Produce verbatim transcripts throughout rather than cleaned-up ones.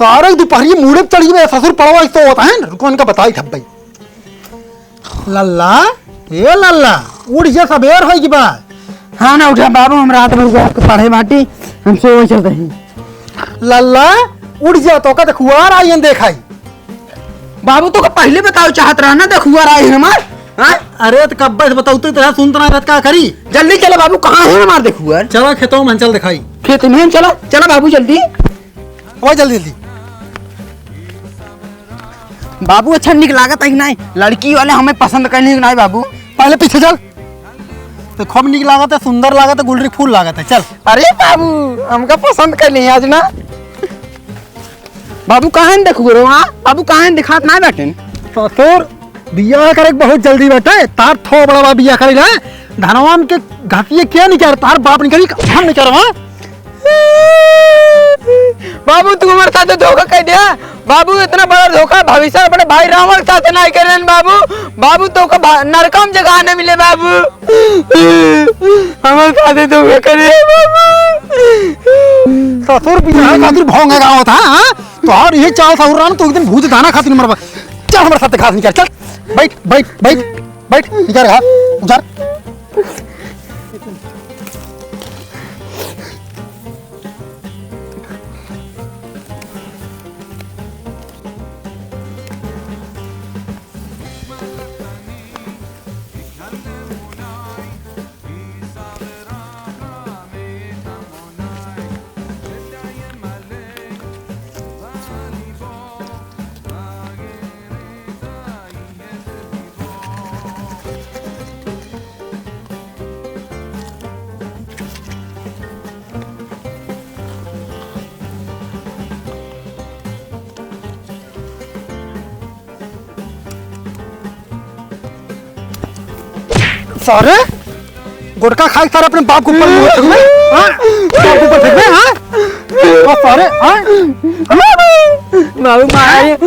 तारक दुपहरी मूड़े पे चढ़ी बे ससुर पड़वा, इस तो होता है ना, रुको इनका बताई थब भाई। लल्ला, ए लल्ला, उठ जा, सबेर होई गी बा। हाँ ना उठा बाबू, हम रात भर जाग के पढ़े बाटी, हम सोए चलत ही। लल्ला, उठ जा, तोका देखुआर आई हम देखाई। बाबू तोका पहिले बताओ चाहत रहा ना, देखुआर आई हमार, हाँ? अरे तो कब्बे से बताऊ तो तेरा सुनत ना रहत का करी? जल्दी चला बाबू, कहाँ है हमार देखुआर? चला खेतों में चल देखाई। खेत में चला, चला बाबू जल्दी। ओए जल्दी जल्दी। बाबू अच्छा निक लागत है कि नाहीं? लड़की वाले हमें पसंद करनी है कि नाहीं बाबू? पहले पीछे चल। तो खूब निक लागत है, सुंदर लागत है, गुलरी फूल लागत है। चल। अरे बाबू, हमका पसंद कर ली आज ना। बाबू काहे न देखू रे वहाँ? बाबू काहे न दिखात ना बैठे? ससुर, बियाह करे के बहुत जल्दी बाटे, तार थो बड़ा बा बियाह करे ला। धनवा में के घासिये क्या निकाल, तार बाप निकाली, हम निकाल वहाँ। बाबू, तू हमारे साथ धोखा कर दिया। बाबू, इतना बड़ा धोखा भविष्य अपने भाई रावण के साथ ना करें बाबू। बाबू, तो का भा-, नरकम जगह न मिले बाबू। हमारे साथ धोखा करे बाबू। ससुर बियाह खातिर भोंगे गावत है, हाँ? तोहार ये चाल सहुर रहा ना, तू एक दिन भूत दाना खातिर मरबा। चल हमारे साथ घास निकाल, चल। बैठ, बैठ, बैठ, बैठ, निकाल घास, उजार। सारे गुटखा खाए के सारे अपने बाप के ऊपर मुँह फेंकबे, हाँ? बाप के ऊपर फेंकबे, हाँ? ओ सारे, हाँ? बाबू, मारे,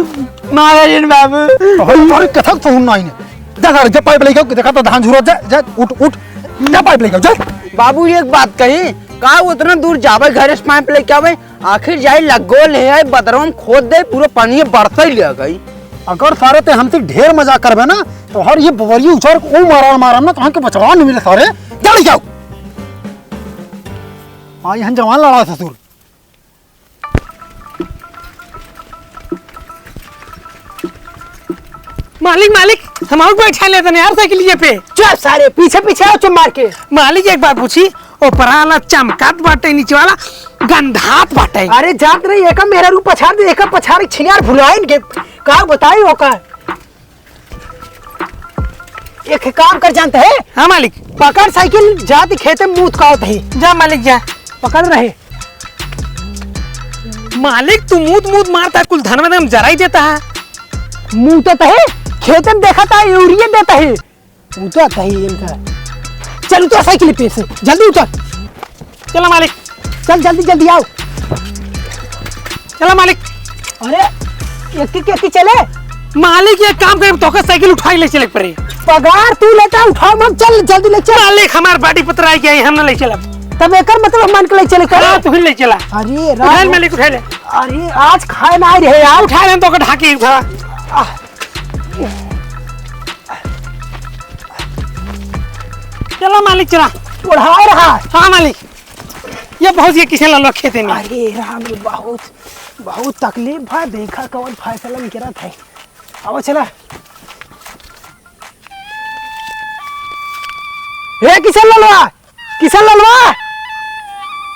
मारे जिन बाबू। अरे, सारे कथक तो सुनना ही नहीं। जा सारे, जा पाइप लेके आओ, देखा तो धान झुरत, जा, जा, उठ, उठ, जा पाइप लेके आओ, जा। बाबू, एक बात कही, का उतना दूर जावे घरे से पाइप लेके आवे? आखिर जाई लग्गो ले है, बदरवा में खोद दे, पूरा पानी बरसै ले गई। अगर सारे ते हमसे ढेर मजाक करबे ना, तो हर ये बवरिया उछार के ऊ मारा मारम ना, तो हमके बचवा नहीं मिले सारे। जल्दी जाओ। हाँ, यहाँ जवान लड़ा ससुर। मालिक, मालिक, हम आउर बैठा लेते हैं यार साइकिलिए पे। चुप सारे, पीछे पीछे आओ चुप मार के। मालिक, एक बात पूछी, ऊपरा वाला चमकात बाटे, नीचे वाला गंधात बाटे। अरे जात रही, एका मेहरारू पछाड़ दे, एका पछाड़ के छिनार भुलाइन के का बताई ओका। एक काम कर जानते हैं? हाँ मालिक। पकड़ साइकिल, जात खेते में मूत का होत ही। जा मालिक जा। पकड़ रहे। मालिक तू मूत मूत मारता, कुल धनवा एकदम जराई देता है। मूतत है, खेते में देखा था, यूरिया देता है। उतर कहीं इनका। चल उतर साइकिल पे से, जल्दी उतर। चला मालिक। चल जल्दी जल्दी आओ। चला मालिक। अरे, एक की, एक की चले? मालिक एक काम करे, तोके साइकिल उठाई ले चले पड़े। पगार तू लेता, उठाओ मत, चल जल्दी ले चल। मालिक हमार बाडी पतराई गई, हम ना ले चलब। तब एकर मतलब मान के ले चले करे? हाँ, तू ही ले चला। अरे उठा ले राम। मालिक, उठा ले। अरे आज खाए ना आए रहे यार। उठा ले, तोके ढाकी उठा। आह। चला मालिक, चला। ओढ़ाए रहा। हाँ मालिक, ये बहुत ये किसान लालवा खेते में। अरे राम रे, बहुत, बहुत तकलीफ है। देखा कौन फैसला निकलत है। आओ चला। हे किसान लालवा, किशन लालवा।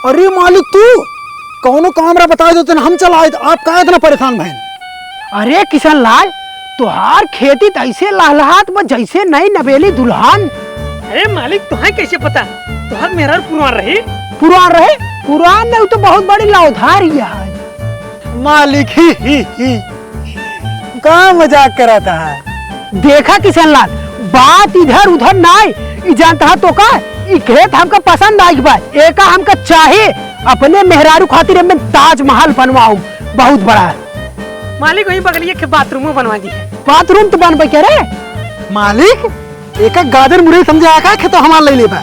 अरे मालिक तू, कौनो काम रहा बता देते ना, हम चला आइत, आप काहे इतना परेशान भएन? अरे किशन लाल, तोहार खेती त ऐसे लहलहात बा जैसे नई नवेली दुल्हन। अरे मालिक, तुहे कैसे पता? तोहार मेहरारू पुरवान रही? पुरवान रहे? पुरवान नहीं, उ तो बहुत बड़ी लौधार ही है। मालिक, ही, ही, ही। का मजाक करत है? देखा किशन लाल, बात इधर उधर नाई, ई जानत हा तो का, ई खेत हमका पसंद आइल बा, एका हमका चाही, अपने मेहरारू खातिर एमे ताजमहल बनवाऊ, बहुत बड़ा है। मालिक, वही बगलिए के बाथरूमो बनवा दी। बाथरूम तो बनबे करे। मालिक, एका गाजर मुरई समझे आया का, खेतो हमार ले लेबा।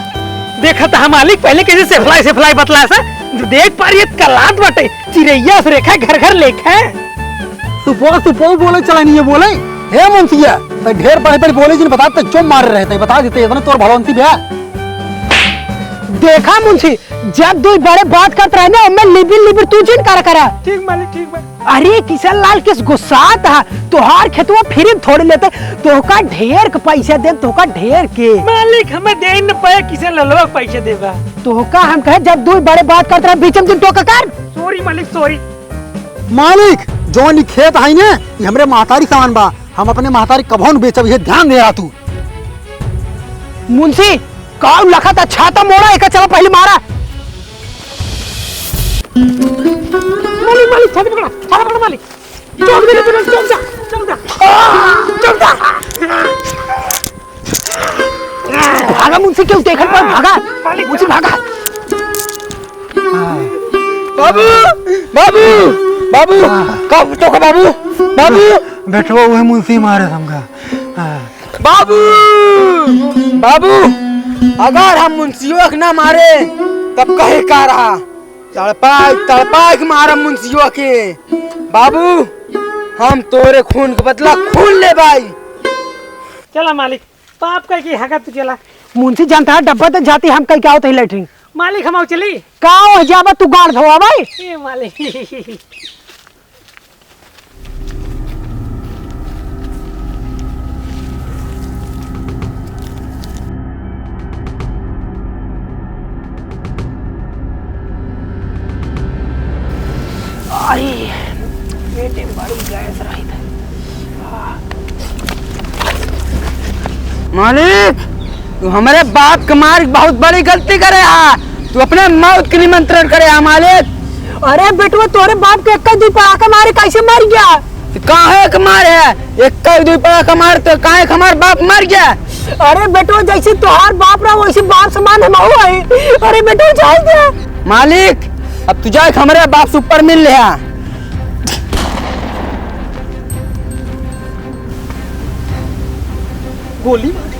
देखा त हा मालिक, पहले कैसे सेफलाई सेफलाई बतला सा, देख पा रही है, कलात बाटे, चिरैया से रेखा घर घर लेखा। सुपौल, सुपौल बोले चला नहीं है बोले। हे मुंशिया, तै ढेर पढ़े पढ़े बोले जिन बता, तै जो मारे रहे, तै बता देते, इतना तोर भलवंती बे। देखा मुंशी, जब दुई बड़े बात करत रहे ना, उनमें लिबिर लिबिर तू जिन करा करा। ठीक मालिक, ठीक बा। अरे किशन लाल किस गुस्सात हा, तोहार खेतवा फिर थोड़ी लेते, तोहका ढेर के पैसा दे, तोहका ढेर के। मालिक, हमें दे न पाए, किशन लालवा के पैसा देबा। तोहका हम कहे, जब दुई बड़े बात करत रहे, बीच में जिन टोका कर। Sorry मालिक, sorry। मालिक, जौन ई खेत है ने, ई हमरे महतारी समान बा, हम अपने महतारी कभो न बेचब, ये ध्यान दे रहा तू। मुंशी, काऊ लखत अच्छा तो मोड़ा, एका चला पहले मारा। मालिक, मालिक, छाती पकड़ा, छाती पकड़ा मालिक। चौक दे, चौक जा, चौक जा। आ, चौक जा। भागा मुंशी, क्यों देखत पर भागा। मालिक। मुंशी भागा। बाबू, बाबू, बाबू, हाँ। कब तो का बाबू, बाबू। बेटवा उहे मुंशी मारे हमका। हाँ। बाबू, बाबू, अगर हम मुंशियों के ना मारे, तब कहे का रहा? तड़पाए, तड़पाए के मारम मुंशियों के। बाबू, हम तोरे खून के बदला खून लेबाई। चला मालिक, पाप कह के हगा तू चला। मुंशी जानता है, डब्बा तो जाती हम कह के आवत है लेटरिन। मालिक, हम आओ चली। का हो जाबा तू गाड़ धोआ भाई? ए मालिक। अरे, पेटे में बड़ी गैस रही था। मालिक, तू हमरे बाप के मार के बहुत बड़ी गलती करे हा। तू अपने मौत के निमंत्रण करे हा मालिक। अरे बेटवा, तोरे बाप के एक दुई पड़ाका मारे, कैसे मर गया? तो काहे के मारे है? एक दुई पड़ाका मार तो काहे के हमार बाप मर गया? अरे बेटवा, जैसे तोहार बाप रहा, वैसे बाप समान हम हो है। अरे बेटवा, जाए दे। मालिक, अब तू जाए हमरे बाप से ऊपर मिल ले आ। गोली मार।